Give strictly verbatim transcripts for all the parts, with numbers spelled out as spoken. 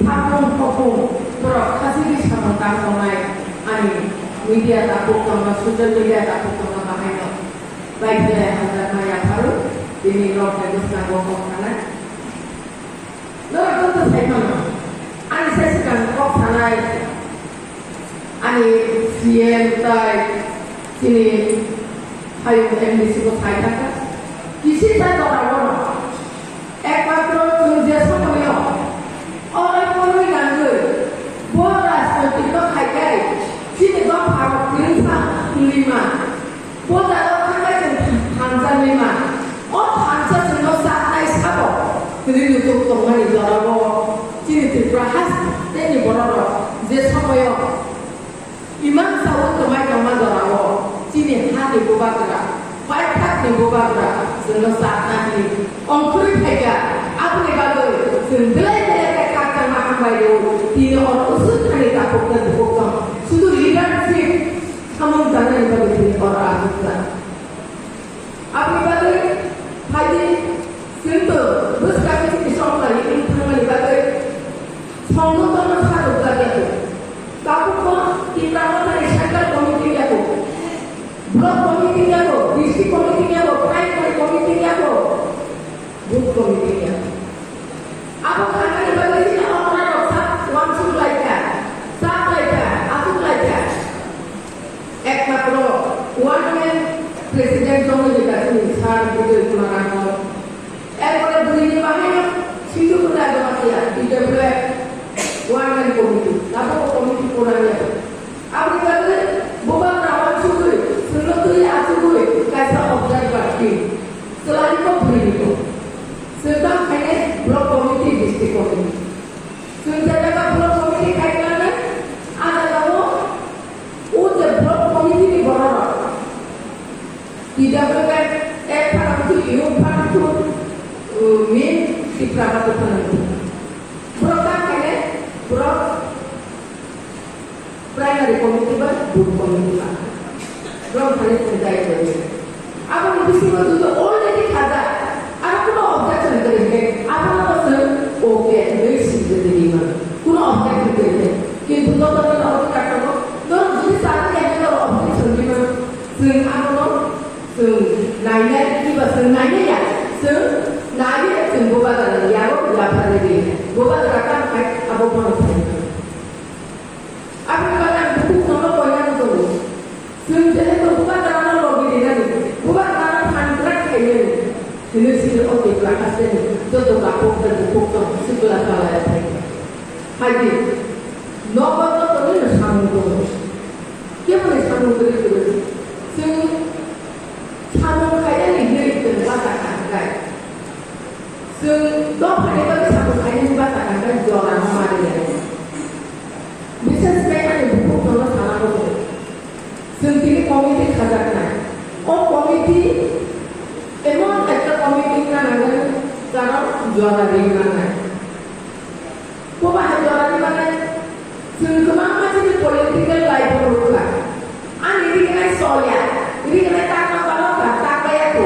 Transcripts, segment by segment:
Sapung hopung borok khasiri samung tang tongnai ani media tabuk tongma, social media tabuk tongma bahaino bai khe hamjakma yapharu tini nok bai bwskango kok sanai. Norok joto sai mano, ani sai swkang kok sanai. Ani C M tai chini hayung M D C bo sai thangkha. Kisi ta jora bono. Ekmatro chwng je somoyo orai poroi nangwi bo rajnoitik no khai khai chini dopha rok kwrwngsa wngwi ma. Bo jaga o thangbai chwng thansa nima. O thansa chwngno chaknai sabo. Rwngthok tongmani jorao chini Tripura hasteni bororok je somoyo imang saui kwmai tongma jorao chini hani bubagra, paithakni bubagra chwngno chaknani ongkhorwi phaikha. Aboni bagwi chwng belai belai khe khakchangma hambai rwo. Tini oro usuk thani takhuk tei bukhuk tong. Sudu leadership samung tangnani bagwi tini oro achukjak. Aboni bagwi phaidi chwngno bwskangni chini songkhlai wngwi thangmani bagwi songno tono sa rwkjak ya kho. Tabukbo Tipra Mothani Central Committee ya kho, Block Committee ya kho, District Committee ya kho, Primary Committee ya kho, Booth Committee ya kho. Abo khanani bagwi chini okra rok sa wansuk laikha, sa laikha, asuk laikha. Ekmatro one man president wngwi rwkha chini sir Bijoy Kumar Rangkong. Erpore bwrwini bahaino Sindhu Pura Jamatia, B W F one man committee, tabukbo committee kwrwngya. Aboni bagwi bubagra wansugwi, chwngno twi achugwi kaisa observer team chwlaikha bwrwiniko. Chwng tamo khainai block committee, district committee. Chwng je jaga block committee khai tongnai, a jagao o je block committee ni borok rok, T W F ek pharang tu, U pharang tu, uh, min Tipra ba tu pharang tu. Borok ta khainai, borok primary committee ba booth committee ba. Borok thani chwng jai jai. Aboni bisingo jodi already khajak, aro kuno objection kwrwi khe, abono bo chwng okay hinwi swijak rwdi mano. Kuno objection kwrwi khe. Kintu joto ni nogo katongo, norok jodi chakri ya khe norok objection rwdi mano. Chwng abono chwng nainai, kiba chwng nainai ya, chwng naiwi chwng bubagra ni yago yapharwi rwi. Bubagra tamo khai abo bono sai mano. Aboni bagwi ang bukhuk tongno koinani tongo. Chwng jehetu bubagrano logi rinani, bubagrano phan bwrak khainani, hinwi sini o Tripura hasteni joto takhuk tei bukhuk tong sikla kala ya phai. Haidi, nogo joto nini samung tongo. Keboni samung kwrwi kwrwi. Chwng samung khainani hinwi chwng basa kha hwnkhe. Chwng dophani bagwi samung khainani basa kha hwnkhe jora no mari ya. Bises khe ani bukhuk tongno sana muchungo. Chwng tini committee khajaknai. O committee emon ekta committee wngna nangani, karon jora ri manai. Bo bahai jora ri manai. Chwng kwbangma chini political life o nukha. Ani rignai solya, rignai takma balo kha, takbaya kho.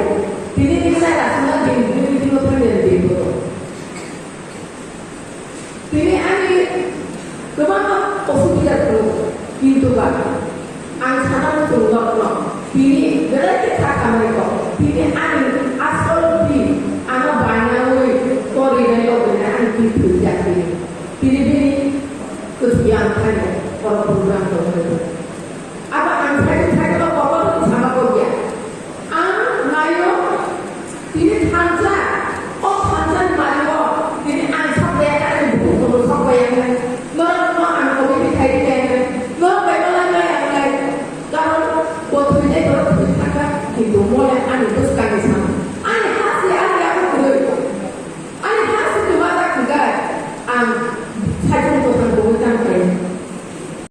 Tini rignai rasuna din, din, din, din, din, din, din. Tini ani kwbangma osubida tongo, kintu ba ang sana muchungo norokno tini